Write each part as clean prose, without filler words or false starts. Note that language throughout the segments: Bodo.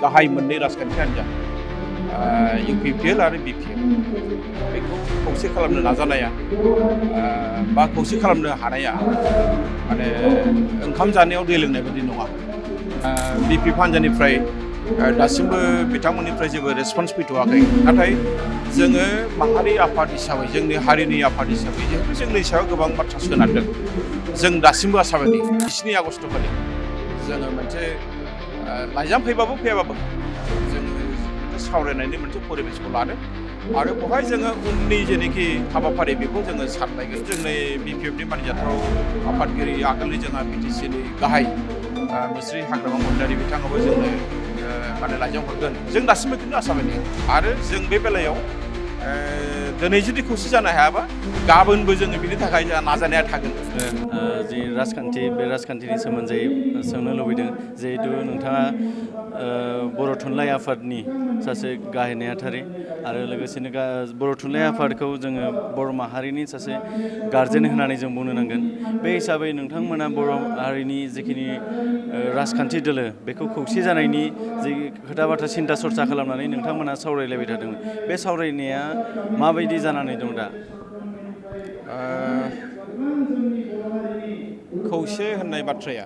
गाहाय मोननै राजखान्थि हान्जा UPPL आरो BPF बेखौ खौसे खालामनो नाजानाया बा खौसे खालामनो हानाया माने ओंखाम जानायाव दै लोंनाय बायदि नङा। BPF हान्जानिफ्राय दासिमबो बिथांमोननिफ्राय जेबो रेसपन्स फैथ'वाखै। नाथाय जोङो माहारि आफाद हिसाबै जोंनि हारिनि आफाद हिसाबै जिहेतु जोंनि सायाव गोबां बाथ्रा सोनारदों जों दासिमबो आसाबादि 7 आगस्ट खालि जोङो मोनसे लाइजाम फैबाबो फैयाबाबो जोङो सावरायनायनि मोनसे परिबेसखौ लादों आरो बेवहाय जोङो उननि जेनोखि हाबाफारि बेखौ जोङो सानलायगोन। जोंनि BPFनि मानिजाथाव आफादगिरि आगोलनि जोंहा BTCनि गाहाय मुस्रि हाग्रामा महिलारि बिथाङाबो जोंनो माने लाइजाम हरगोन। जों दासिमबो खिन्थु आसाबादि आरो जों बे बेलायाव दिनै जुदि खौसे जानो हायाबा गाबोनबो जोङो बिनि थाखाय जोंहा नाजानाया थागोन। जि राजखान्थि बे राजखान्थिनि सोमोन्दै सोंनो लुबैदों जिहेतु नोंथाङा बर' थुनलाइ आफादनि सासे गाहाय नेहाथारि आरो लोगोसेनो बर' थुनलाइ आफादखौ जोङो बर' माहारिनि सासे गार्जेन होननानै जों बुंनो नांगोन। बे हिसाबै नोंथांमोना बर' हारिनि जिखिनि राजखान्थि दोलो बेखौ खौसे जानायनि जि खोथा बाथ्रा सिन्था सरसा खालामनानै नोंथांमोना सावरायलायबाय थादोंमोन। बे सावरायनाया माबायदि जानानै दं दा? खौसे होननाय बाथ्राया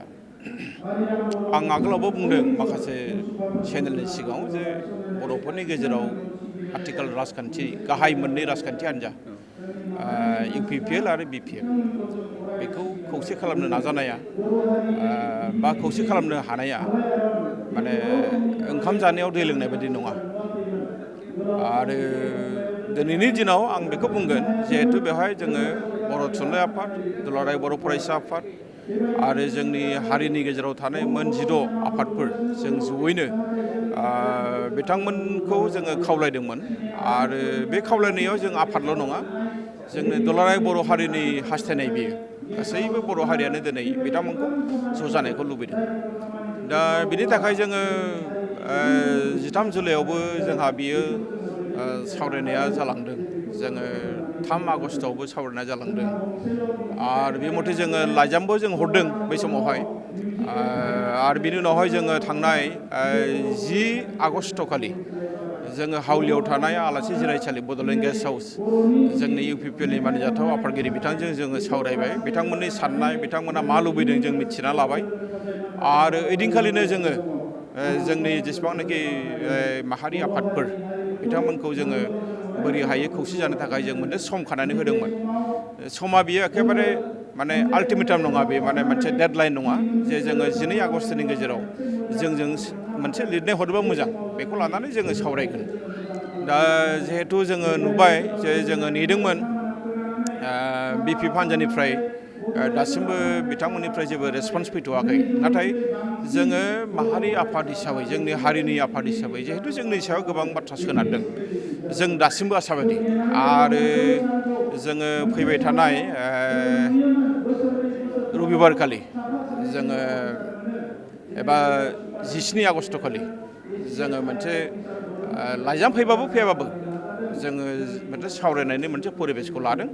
आं आगोलावबो बुंदों माखासे चेनेलनि सिगाङाव जे बर'फोरनि गेजेराव आथिखाल राजखान्थि गाहाय मोननै राजखान्थि हान्जा UPPL आरो BPF बेखौ खौसे खालामनो नाजानाया बा खौसे खालामनो हानाया माने ओंखाम जानायाव दै लोंनाय बायदि नङा। आरो दिनैनि दिनाव आं बेखौ बुंगोन जिहेथु बेवहाय जोङो बर' थुनलाइ आफाद, दुलाराय बर' फरायसा आफाद आरो जोंनि हारिनि गेजेराव थानाय मोन 16 आफादफोर जों जयैनो बिथांमोनखौ जोङो खावलायदोंमोन आरो बे खावलायनायाव जों आफादल' नङा जोंनि दुलाराय बर' हारिनि हास्थायनाय बियो गासैबो बर' हारियानो दिनै बिथांमोनखौ ज' जानायखौ लुबैदों। दा बिनि थाखाय जोङो 13 जुलाइआवबो जोंहा बियो सावरायनाया जालांदों। जोङो 3 आगस्टआवबो सावरायनाया जालांदों आरो बे मथे जोङो लाइजामबो जों हरदों बै समावहाय आरो बिनि उनावहाय जोङो थांनाय 10 आगस्ट खालि जोङो हावलियाव थानाय आलासि जिरायसालि बड'लेण्ड गेस्ट हाउस जोंनि UPPLनि मानिजाथाव आफादगिरि बिथांजों जोङो सावरायबाय। बिथांमोननि साननाय बिथांमोना मा लुबैदों जों मिथिना लाबाय आरो ओइदिनखालिनो जोङो जोंनि जेसेबांनाखि माहारि आफादफोर बिथांमोनखौ जोङो बोरै हायो खौसे जानो थाखाय जों मोनसे सम खानानै होदोंमोन। समा बियो एखेबारे माने आल्टिमेटाम नङा, बे माने मोनसे डेडलाइन नङा जे जोङो 12 आगस्टनि गेजेराव जों मोनसे लिरनाय हरोबा मोजां बेखौ लानानै जोङो सावरायगोन। दा जिहेथु जोङो नुबाय जे जोङो नेदोंमोन BPF हान्जानिफ्राय दासिमबो बिथांमोननिफ्राय जेबो रेसपन्स फैथ'वाखै। नाथाय जोङो माहारि आफाद हिसाबै जोंनि हारिनि आफाद हिसाबै जिहेतु जोंनि सायाव गोबां बाथ्रा सोनारदों जों दासिमबो आसाबादि आरो जोङो फैबाय थानाय रबिबारखालि जोङो एबा 17 आगस्ट खालि जोङो मोनसे लाइजाम फैबाबो फैयाबाबो जोङो मोनसे सावरायनायनि मोनसे परिबेसखौ लादों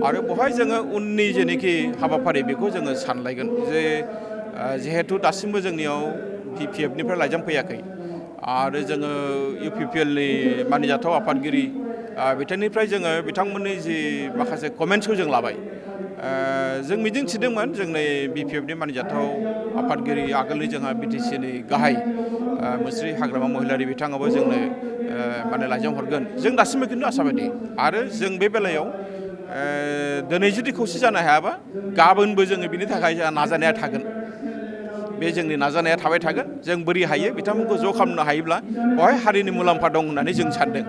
आरो बेवहाय जोङो उननि जेनोखि हाबाफारि बेखौ जोङो सानलायगोन जे जिहेथु दासिमबो जोंनियाव BPFनिफ्राय लाइजाम फैयाखै आरो जोङो UPPLनि मानिजाथाव आफादगिरि बिथांनिफ्राय जोङो बिथांमोननि जि माखासे कमेन्ट्सखौ जों लाबाय। जों मिजिं थिदोंमोन जोंनि BPFनि मानिजाथाव आफादगिरि आगोलनि जोंहा BTCनि गाहाय मुस्रि हाग्रामा महिलारि बिथाङाबो जोंनो माने लाइजाम हरगोन। जों दासिमबो खिन्थु आसाबादि आरो जों बे बेलायाव दिनै जुदि खौसे जानो हायाबा गाबोनबो जोङो बिनि थाखाय जोंहा नाजानाया थागोन। बे जोंनि नाजानाया थाबाय थागोन। जों बोरै हायो बिथांमोनखौ ज' खालामनो हायोब्ला बेवहाय हारिनि मुलाम्फा दं होननानै जों सानदों।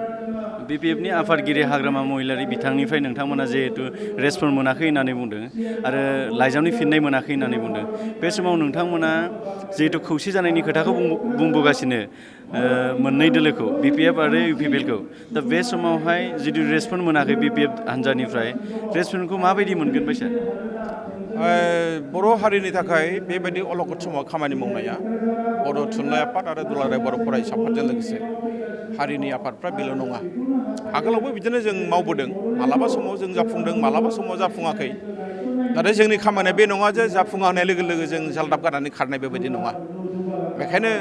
BPFनि आफादगिरि हाग्रामा महिलारि बिथांनिफ्राय नोंथांमोना जिहेतु रेसपन्स मोनाखै होननानै बुंदों आरो लाइजामनि फिननाय मोनाखै होननानै बुंदों। बे समाव नोंथांमोना जिहेतु खौसे जानायनि खोथाखौ बुंबोगासिनो मोननै दोलोखौ BPF आरो UPPLखौ, दा बे समावहाय जुदि रेसपन्स मोनाखै BPF हान्जानिफ्राय रेसपन्सखौ माबायदि मोनगोन बायसा? बर' हारिनि थाखाय बेबायदि अलखद समाव खामानि मावनाया बर' थुनलाइ आफाद आरो दुलाराय बर' फरायसा आफादजों लोगोसे हारिनि आफादफ्रा बेल' नङा। आगोलावबो बिदिनो जों मावबोदों। मालाबा समाव जों जाफुंदों, मालाबा समाव जाफुङाखै। नाथाय जोंनि खामानिया बे नङा जे जाफुङा होननाय लोगो लोगो जों जालदाब गारनानै खारनाय बेबायदि नङा। बेखायनो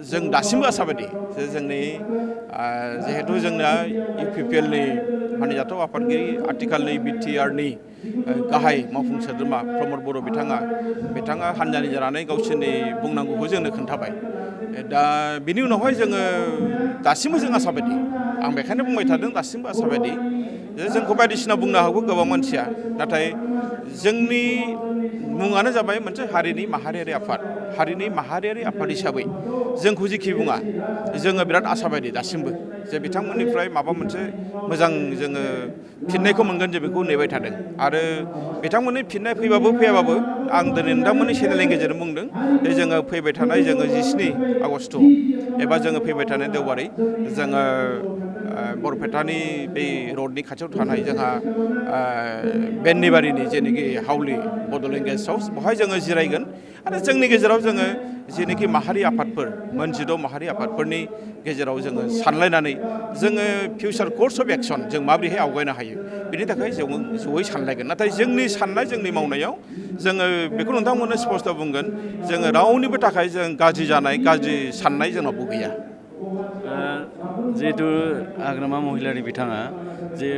जों दासिमबो आसा बायदि जे जोंनि जिहेथु जोंना UPPLनि हानजायाथ' आफादगिरि आथिखालनि BTRनि गाहाय मावफुं सोद्रोमा प्रमद बर' बिथाङा हानजानि जानानै गावसोरनि बुंनांगौखौ जोंनो खोन्थाबाय। दा बिनि उनावहाय जोङो दासिमबो जों आसा बायदि आं बेखायनो बुंबाय थादों दासिमबो आसा बायदि जे जोंखौ बायदिसिना बुंनो हागौ गोबां मानसिया नाथाय जोंनि मुङानो जाबाय मोनसे हारिनि माहारियारि आफाद हिसाबै जोंखौ जेखि बुङा जोङो बिराद आसा बायदि दासिमबो जे बिथांमोननिफ्राय माबा मोनसे मोजां जोङो फिननायखौ मोनगोन जों बेखौ नेबाय थादों आरो बिथांमोननि फिननाय फैयाबाबो आं दिनै नोंथांमोननि चेनेलनि गेजेरजों बुंदों जे जोङो फैबाय थानाय जोङो 17 आगस्ट एबा जोङो फैबाय थानाय देवबारै जोङो बरपेटानि बे रडनि खाथियाव थानाय जोंहा बेन्निबारिनि जेनोखि हावलि बड'लेण्ड गेस्ट हाउस बेवहाय जोङो जिरायगोन आरो जोंनि गेजेराव जोङो जेनोखि माहारि आफादफोर मोन 16 माहारि आफादफोरनि गेजेराव जोङो सानलायनानै जोङो फिउचार कर्स अफ एक्सन जों माबोरैहाय आवगायनो हायो बिनि थाखाय जों जयै सानलायगोन नाथाय जोंनि साननाय जोंनि मावनायाव जोङो बेखौ नोंथांमोननो स्पष्ट बुंगोन जोङो रावनिबो थाखाय जों गाज्रि साननाय जोंनावबो गैया। जिहेतु हाग्रामा महिलारि बिथाङा जे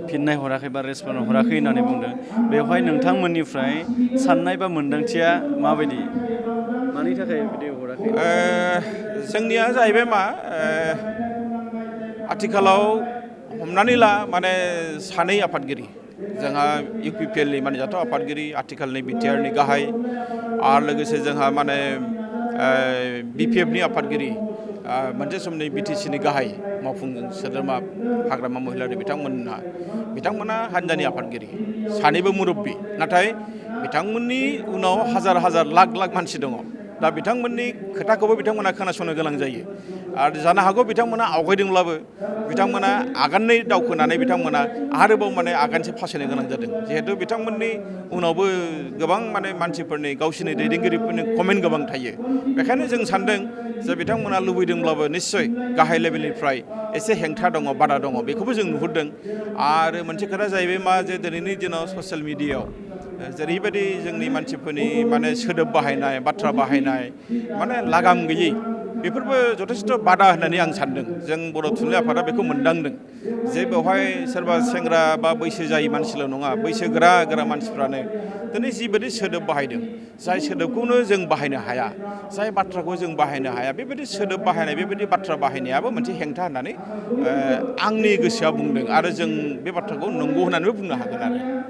फिननाय हराखै बा रेसपन्ड हराखै होननानै बुंदों बेवहाय नोंथांमोननिफ्राय साननाय बा मोन्दांथिया माबायदि मानि थाखाय बिदि हराखै? जोंनिया जाहैबाय मा आथिखालाव हमनानै ला माने सानै आफादगिरि जोंहा UPPLनि मानजाथ' आफादगिरि आथिखालनि BTRनि गाहाय आरो लोगोसे जोंहा माने BPFनि आफादगिरि मोनसे समनि BTCनि गाहाय मावफुं सोद्रोमा हाग्रामा महिलारि बिथांमोना हानजानि आफादगिरि सानैबो मुरब्बि नाथाय बिथांमोननि उनाव हाजार लाख मानसि दङ दा बिथांमोननि खोथाखौबो बिथांमोना खोनासंनो गोनां जायो आरो जानो हागौ बिथांमोना आवगायदोंब्लाबो बिथांमोना आगाननै दावखोनानै बिथांमोना आरोबाव माने आगानसे फासयनो गोनां जादों जिहेतु बिथांमोननि उनावबो गोबां माने मानसिफोरनि गावसोरनि दैदेनगिरिफोरनि कमेन्ट गोबां थायो बेखायनो जों सानदों जे बिथांमोना लुबैदोंब्लाबो निस्सय गाहाय लेभेलनिफ्राय एसे हेंथा दङ बादा दङ बेखौबो जों नुहुरदों आरो मोनसे खोथा जाहैबाय मा जे दिनैनि दिनाव ससियेल मिडियायाव जेरैबायदि जोंनि मानसिफोरनि माने सोदोब बाहायनाय बाथ्रा बाहायनाय माने लागाम गैयै बेफोरबो जथेस्थ' बादा होननानै आं सानदों जों बर' थुनलाइ आफादा बेखौ मोनदांदों जे बेवहाय सोरबा सेंग्रा बा बैसो जायै मानसिल' नङा बैसो गोरा मानसिफ्रानो दिनै जिबायदि सोदोब बाहायदों जाय सोदोबखौनो जों बाहायनो हाया जाय बाथ्राखौ जों बाहायनो हाया बेबायदि सोदोब बाहायनाय बेबायदि बाथ्रा बाहायनायाबो मोनसे हेंथा होननानै आंनि गोसोआ बुंदों आरो जों बे बाथ्राखौ नंगौ होननानैबो बुंनो हागोन आरो